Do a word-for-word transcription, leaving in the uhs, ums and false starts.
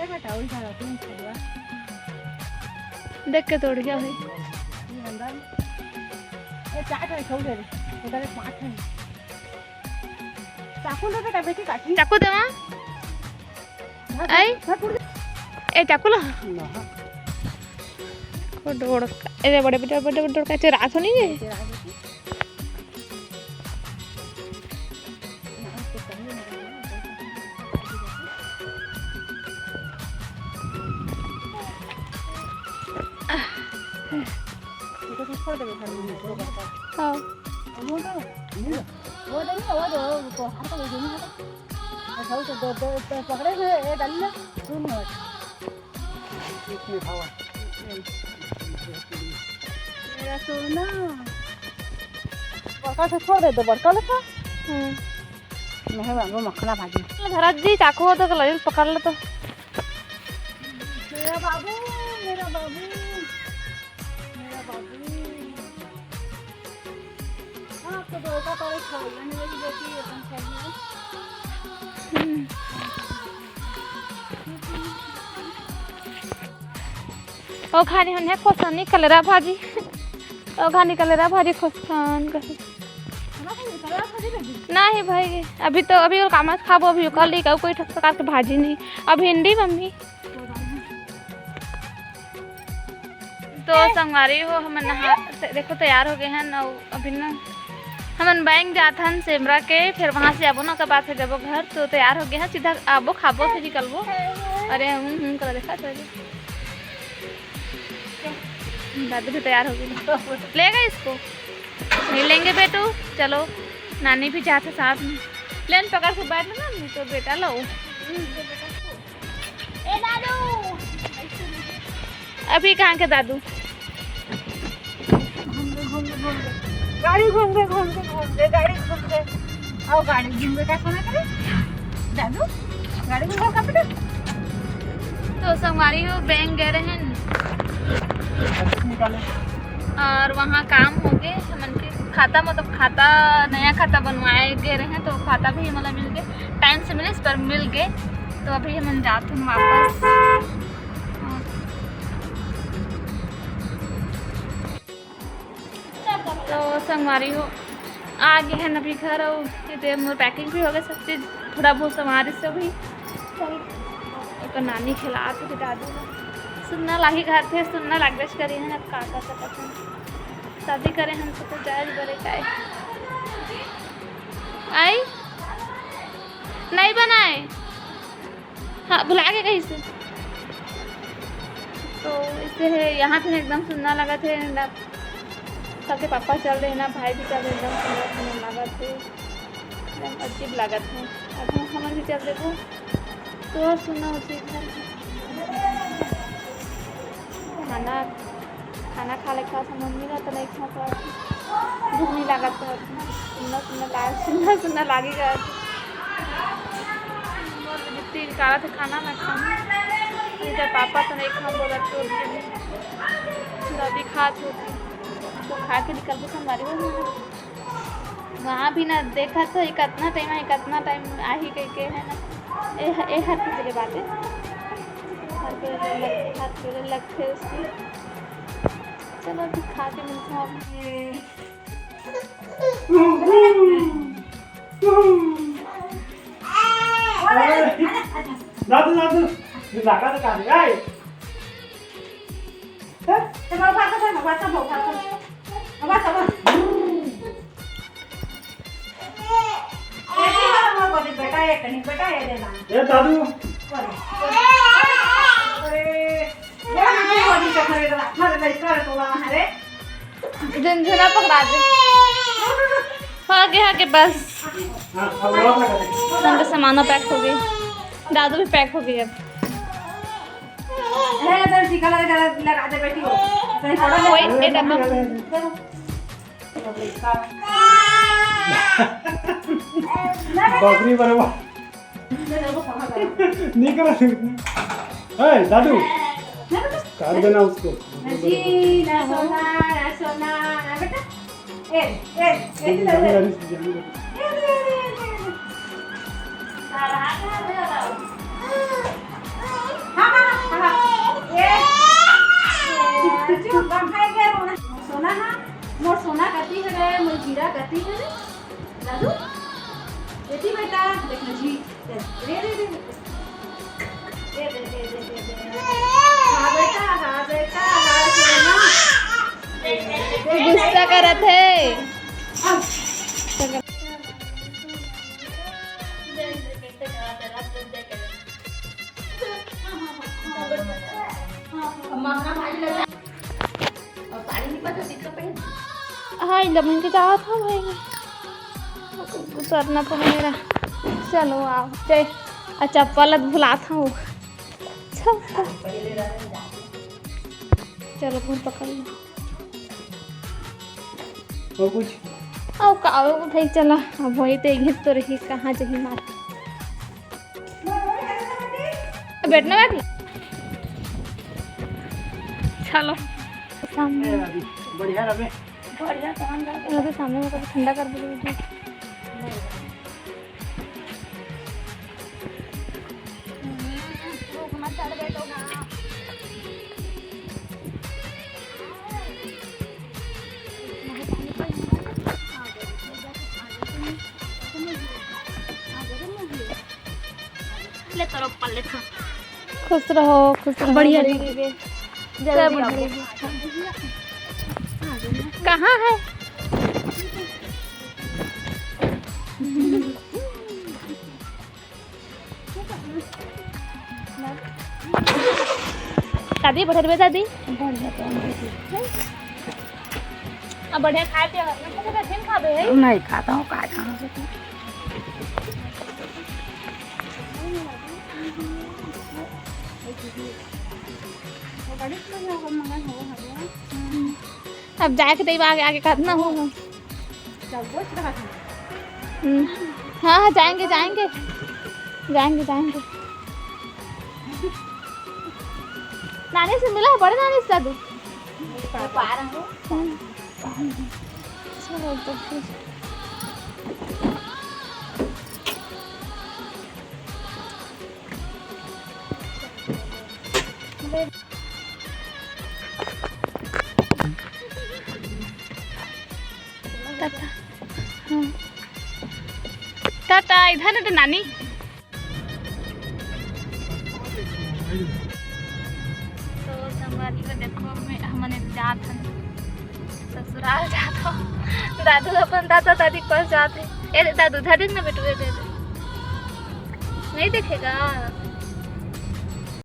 ए बेटा, वही सारा तुम खा। देख के तोड़ गया भाई। ये अंदर। ए, चाट है, छोड़ दे रे। उधर एक पाँच है। चाकू ले बेटा, बेटी काटी। चाकू दे माँ। भाग, आई? भाग, उड़ जा। ए, चाकू ला। ना। को डोड़ का, ए, बड़े, बड़े, बड़े, बड़े डोड़ का, तेरा हाथ नहीं है? तेरा हाथ नहीं। हाँ। मेरा सोना। बड़का से छोड़ दे दो, बड़का लेखा। हम्म। मैं बनबो मखना भाजी। भरत जी, चाकू हो तो ललित पकड़ लो तो। मेरा बाबू, मेरा बाबू, मेरा बाबू। हाँ, आपको दो का तो एक खाओ, मैंने बोली बेटी अपन खाइए। हम्म। ओ खानी होने खोसानी कलेरा भाजी। ओ खानी कलेरा भाजी खोसान कर। नहीं भाई, अभी तो, अभी और कामस खाबो, अभी कल ही कोई ठक प्रकार के भाजी नहीं। अब भिंडी मम्मी। तो संगवारी हो, हमन नहा, देखो तैयार हो गए हैं ना। अभी ना हमन बैंक जात हन सेमरा के, फिर वहाँ से आबो ना, ओकर बाद से जाबो घर। तो तैयार हो गए हैं, सीधा आबो, खाबो, फिर निकलबो। अरे हूँ हूँ कर देखा तो दादू भी तैयार हो गई। लेगा इसको? नहीं लेंगे बेटू, चलो नानी भी जाते साथ में। लेन पकड़ के बैठ ना, नहीं तो बेटा लो। ए दादू। अभी कहाँ के दादू? घूम के, घूम के, घूम के। गाड़ी घूम के, घूम के, घूम के, गाड़ी घूम के। आओ, गाड़ी घूम के का सोना करे? दादू, गाड़ी घूम के का बेटा? तो संगवारी हो, बैंक गए रहे हैं। निकाले। और वहाँ काम हो गए, हमन के खाता, मतलब खाता, नया खाता बनवाए गए रहे, तो खाता भी हमला मिल गए, टाइम से मिले, पर मिल गए। तो अभी हमन जात हन वापस। तो संगवारी हो, आ गए हैं अभी घर। और ये दे मोर पैकिंग भी हो गए, सब चीज, थोड़ा बहुत सामान से भी। चल, ओकर नानी खिलात हे दादू ला। सुन्ना लागी घर थे, सुन्ना लागबेच करी है, अब का कर सकत हन। शादी करे हम तो, तो जाए बरे काए। आई? नहीं बनाए? हाँ, भुला के कहीं से। तो इससे है, यहाँ से एकदम सुन्ना लगा थे ना, सबके पापा चल रहे ना, भाई भी चल रहे, एकदम सुन्ना सुन्ना लगा थे, एकदम अजीब लगा थे। अब हम, हमन भी चल देबो तो और सुन्ना हो जाए घर। खाना, खाना खा ले, का समझ नहीं आता, नहीं खा पाती। भूख नहीं लगा तो सुन्ना सुन्ना लाग, सुन्ना सुन्ना लागेगा। जितनी निकाला था खाना मैं खाऊँ, इधर पापा तो नहीं खा बोला तो दादी खात होती, तो खा के निकल के संभाली वो। वहाँ भी ना देखा तो एक इतना टाइम है, एक इतना टाइम आही कह के है ना। ए, ए हर किसी के बात है, हर कोई लग, हर कोई लगते उसकी। चलो अभी खा के मिलते हैं आप। दादू, दादू, ये लगा तो काट गया है। चलो, भाग, भाग, भाग, भाग, भाग, भाग। अब आ, चलो। बेटी वाला मोर बोली, बेटा, ये कहीं, बेटा, ये देना। ए, दादू। बोले। अरे, ये नहीं बोली तो खरीद रहा, हमारे भाई कर तो वहाँ है रे। झुनझुना पकड़ा दे। हो गया, हो गया, बस। हाँ, अब और लगा दे। उनका सामाना पैक हो गई, दादू भी पैक हो गई अब। है, तो टीका लगा, लगा, लगा दे बेटी को। कहीं पड़ा कोई नहीं। ए डब्बा। बकरी बरवा। नहीं करा। ए, दादू, काट देना उसको। ना जी, ना सोना, ना सोना, ना बेटा। ए, ए, ए, ए, ए, ए। आ रहा, आ रहा, आ रहा। दादू, बेटी बेटा, देखो जी, दे, दे, दे, दे। दे, दे, दे, दे, दे, दे। हाँ बेटा, हाँ बेटा, हाँ सोना। गुस्सा करत हे। अब। हाँ, लमन के जावत हव भाई, सरना तो मेरा। चलो आओ, जय। आ चप्पल भुलात हव। चल, चल। चलो, फोन पकड़ लो। और कुछ? अब का, अब भाई चला, अब वही तो एक तो रही, कहाँ जही मार। बैठना बैठ। चलो। सामने। ए, अभी बढ़िया रहे। बढ़िया काम कर। अरे, सामने में कभी ठंडा कर दे। हम्म, रुक, मत चढ़ बैठो ना। ले तोरो पल्ले था। खुश रहो, खुश रहो, बढ़िया रहिबे। जय बुढ़ारी। कहाँ है? दादी, बढ़िया रहिबे दादी। अब बढ़िया खाए पिए, फिर खाबे है। नहीं खाता हूँ, काय खाना से तू। अब जाए के तइबा आगे, आगे करना हो। हम्म। हाँ, हाँ, जाएंगे, जाएंगे, जाएंगे, जाएंगे। नानी से मिला, बड़े नानी से दादू। हम्म। चलो, तो फिर। टाटा। हाँ। टाटा, इधर है तो नानी। तो संगवारी को देखो, मैं, हमन जात हन ससुराल जात हो। दादू अपन दादा दादी के पास जात हे। ए दादू, धर दे ना बेटू, ए दे दे। नहीं देखेगा।